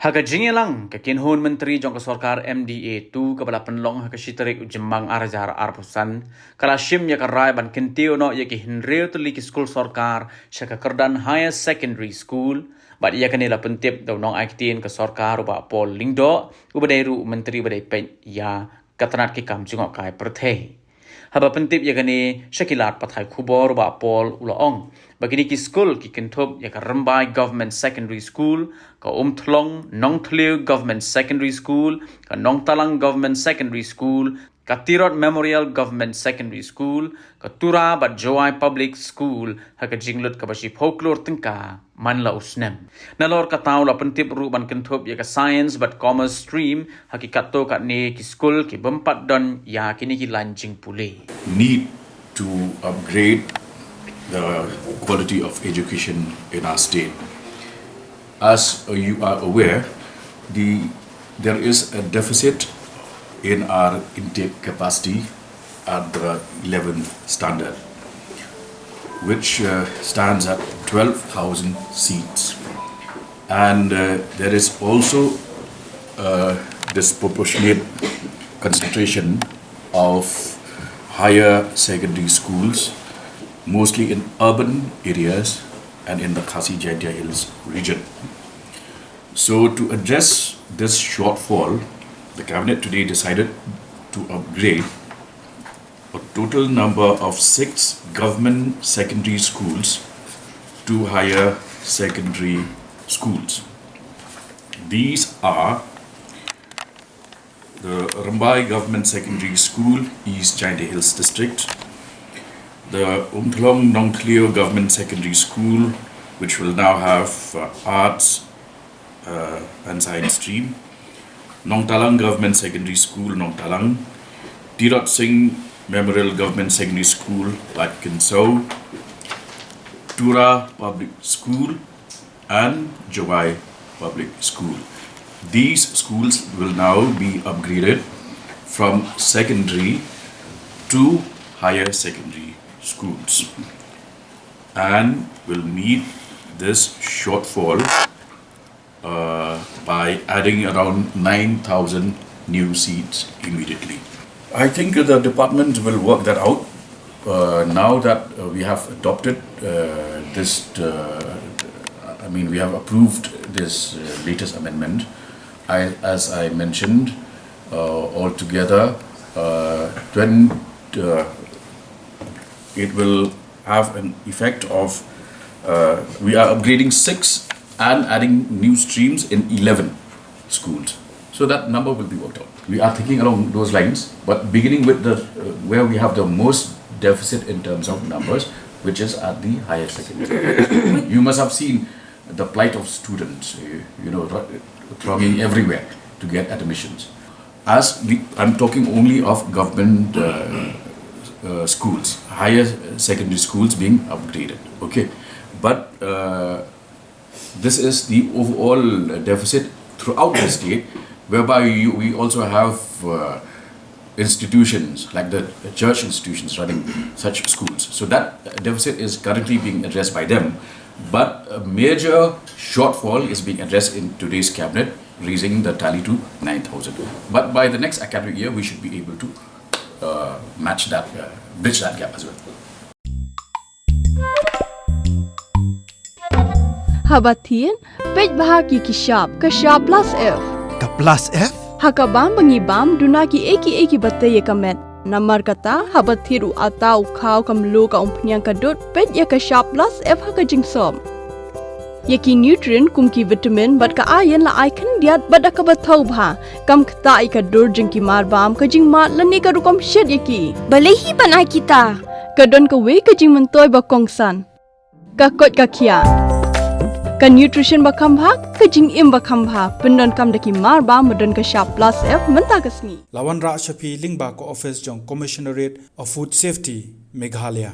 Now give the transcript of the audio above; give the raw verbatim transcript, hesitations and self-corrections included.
Ha ka jingïalang, ka kynhun myntri jong ka sorkar M D A two kaba la pynlong ha ka shi tarik u Jymmang ar hajar arphew san, ka la shim ïa ka rai ban kyntiew noh ïa ki hynriew tylli ki skul sorkar sha ka kyrdan Higher Secondary School, bad ïa kane la pyntip da u nongaiktien ka sorkar u Bah Paul Lyngdoh, uba dei ruh u myntri ba dei peit ïa ka tnat ki kam jngohkai pyrthei. Haba pyntip ïa kane sha ki lad pathai khubor, u Bah Paul u la ong ba kine ki skul ki kynthup ïa ka Rymbai Government Secondary School, ka Umthlong Nongthliew Government Secondary School, ka Nongtalang Government Secondary School, ka Tirot Memorial Government Secondary School, ka Tura bad Jowai Public School, ha ka jinglut kaba shiphew klur tyngka man la u snem. Nalor kata u la pyntip ruh ban kynthup ïa ka Science bad Commerce stream ha ki katto katne ki skul ki bym pat don ïa kine ki lain jingpule. Need to upgrade the quality of education in our state. As uh, you are aware, the there is a deficit in our intake capacity at the eleventh standard, which uh, stands at twelve thousand seats. And uh, there is also a disproportionate concentration of higher secondary schools, mostly in urban areas and in the Khasi Jaintia Hills region. So, to address this shortfall, the cabinet today decided to upgrade a total number of six government secondary schools to higher secondary schools. These are the Rymbai Government Secondary School, East Jaintia Hills District, the Umthlong Nongthliew Government Secondary School, which will now have uh, arts uh, and science stream, Nongtalang Government Secondary School, Nongtalang, Tirot Sing Memorial Government Secondary School, Laitkynsou, Tura Public School, and Jowai Public School. These schools will now be upgraded from secondary to higher secondary schools and will meet this shortfall uh, by adding around nine thousand new seats immediately. I think the department will work that out. Uh, now that uh, we have adopted uh, this, uh, I mean, we have approved this uh, latest amendment, I, as I mentioned, uh, altogether, uh, twenty, uh, it will have an effect of uh, we are upgrading six and adding new streams in eleven schools. So that number will be worked out. We are thinking along those lines, but beginning with the uh, where we have the most deficit in terms of numbers, which is at the higher secondary. You must have seen the plight of students, uh, you know, ru- thronging everywhere to get admissions. As we, I'm talking only of government uh, uh, schools, higher secondary schools being upgraded. Okay, but uh, this is the overall deficit throughout the state, whereby you, we also have uh, institutions like the church institutions running such schools. So that deficit is currently being addressed by them. But a major shortfall is being addressed in today's cabinet, raising the tally to nine thousand. But by the next academic year, we should be able to uh, match that, uh, bridge that gap as well. Haba thied, peit bha ki ki shap, ka shap plus F. Ka plus F? Ha ka bam ba ngi bam, duna ki ei ki ei ki ba tei ïa ka met. Namar kata, haba thied u ata u khaw ka mluh ka umphniang ka dud, peit ïa ka shap plus F ha ka jingsop. Ïa ki nutrient kum ki vitamin bad ka iron la ai khyndiat bad da kaba thaw bha. Kam ktah ïa ka dur jong ki mar bam, ka jingmad lane ka rukom shet ïa ki. Balei hi ban ai kita? Ka don kawei ka jingmyntoi ba kongsan. Ka koit ka khiah. Ka nutrition ba kham bha, ka jingim ba kham bha. Pyndonkam da ki mar bam ba don ka shap plus F mynta ka sngi. La wanrah sha phi lyngba ka office jong Commissionerate of Food Safety, Meghalaya.